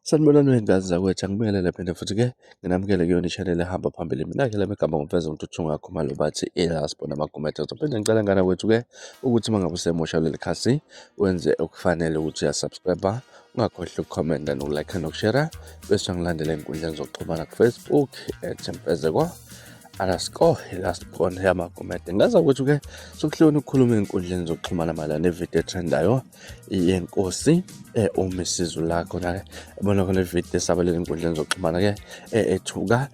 Sanibonani wey'ngane zakwethu, angibingelele phinde futhi-ke nginamukele kuyona i-channel ehamba phambili. Mina-ke lami igama nguMfeza uNtuthu Khumalo bathi iLast Born Amagumede. Ngizophinde ngicela ngane kwethu-ke ukuthi uma ngabe usemusha kuleli khasi wenze okufanele ukuthi uyasubscribe, ungakhohlwa ukukhomenta nokulike nokushera, bese ungilandela ey'nkundleni zokuxhumana ku-Facebook @mfezeko underscore iLast Born yamaGumede. Ngaza kwethu-ke sokuhloni ukukhuluma ey'nkundleni zokuxhumana mayelana nevidiyo etrendayo yenkosi uMisizulu la khona-ke ebona khona ividiyo esabalele enkundleni zokuxhumana-ke ethuka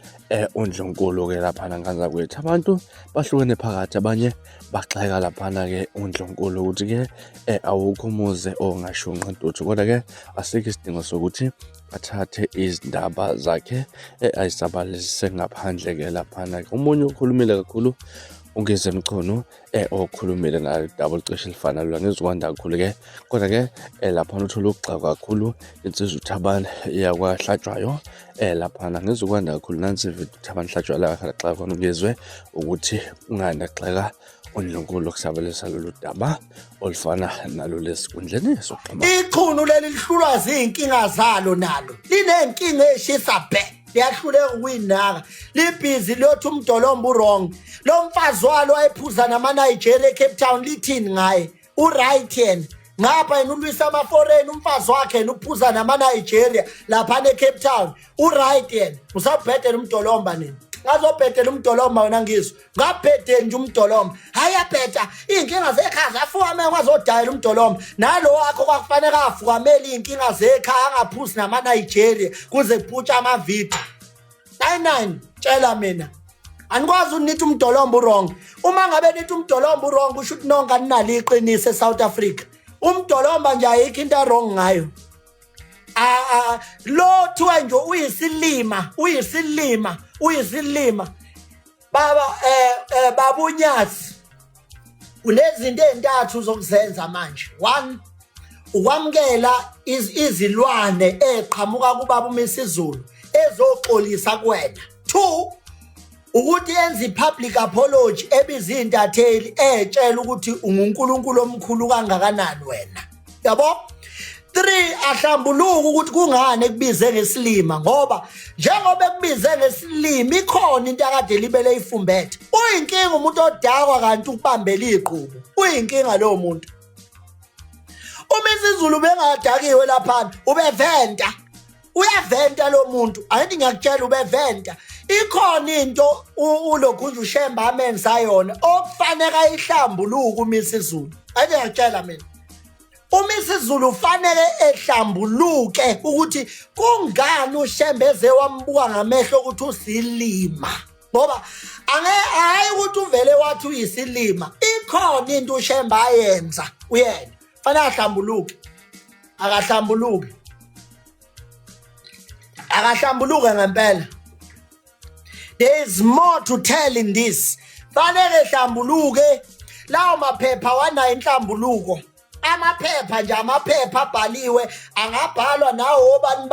uNdlunkulu-ke laphana nganza kwethu. Abantu bahlukene phakathi, abanye bagxeka laphana-ke uNdlunkulu ukuthi-ke awukho umuzi ongashunqa ntuthu, kodwa-ke asikho isidingo sokuthi athathe izindaba zakhe ayisabalise ngaphandle-ke laphana-ke. Omunye ukhulumile kakhulu uNgizwe Mchunu okhulumile ngalo daba olucishe lifana lona ngizokwanda kakhulu ke kodwa ke laphana uthole ukugxekwa kakhulu insizwa uThabane yakwahlatshwayo laphana ngizokwanda kakhulu nansi ividiyo uThabane Hlatshwayo la gxeka khona ngizwe ukuthi kungani egxeka uNdlunkulu kusabalisa lolu daba olufana nalo lesinkundleni sokuxhumana. Ichunu leli lihlulwa zinkinga zalo nalo linenkinga eshisa bhe, liyahluleka ukuyinaka, libhizi liyothi umdolomba uwrong. Lo mfazi walo wayephuza nama-Nigeria eCape Town, lithini ngaye? U-right yena ngapha, yena ulwisa ama-foreign, umfazi wakhe yena uphuza nama-Nigeria laphana eCape Town, u-right yena. Usawubhedela umdolomba nini? Ngazobhedela umdolomba wena, ngizwe ngabhedeni nje umdolomba. Hayi, yabheda iy'nkinga zekhaya zafukamela kwazodayela umdolomba nalo wakho, kwakufanele afukamele iy'nkinga zekhaya, angaphuzi nama-Nigeria kuze kuphutshe amavidiyo. 99 tshela mina, anikwazi unithi umdolomba uwrong. Uma ngabe nithi umdolomba uwrong, kusho ukuthi nonke aninalo iqiniso e-South Africa. Umdolomba nje ayikho into wrong ngayo. Lo thiwa nje uyisilima, uyisilima, uyisilima. Baba baba uNyazi, unezinto ezintathu zokuzenza manje. One, ukwamukela izilwane eqhamuka kubaba uMisizulu ezoxolisa kuwena. Two, ukuthi yenze i-public apology, ebiza iy'ntatheli, etshela ukuthi unguNkulunkulu omkhulu kangakanani wena, yabo. Three, ahlambuluke ukuthi kungani ekubize ngesilima, ngoba njengoba ekubize ngesilima ikhona into akade libele ifumbethe. Uyinkinga umuntu odakwa kanti ukubambela iqhubu, uyinkinga lowo muntu. Uma isiZulu bengadakiwe laphana, ubeventa, uyaventa lo muntu. Angithi ngiyakutshela, ubeventa. Ikhona into ulokhu nje uShembe amenza yona okufanele ayihlambuluke uMisizulu. Angithi ngiyakutshela mina, uMisizulu ufanele ehlambuluke ukuthi kungani uShembe eze wambuka ngamehlo ukuthi usilima, ngoba hayi ukuthi uvele wathi uyisilima, ikhona into uShembe ayenza kuyena, fanele ahlambuluke. Akahlambuluke, akahlambuluke ngempela. There is more to tell in this. Fanele hlambuluke. Lawo maphepha wanayo inhlambuluko, amaphepha nje, amaphepha abhaliwe, angabhalwa nawo obani.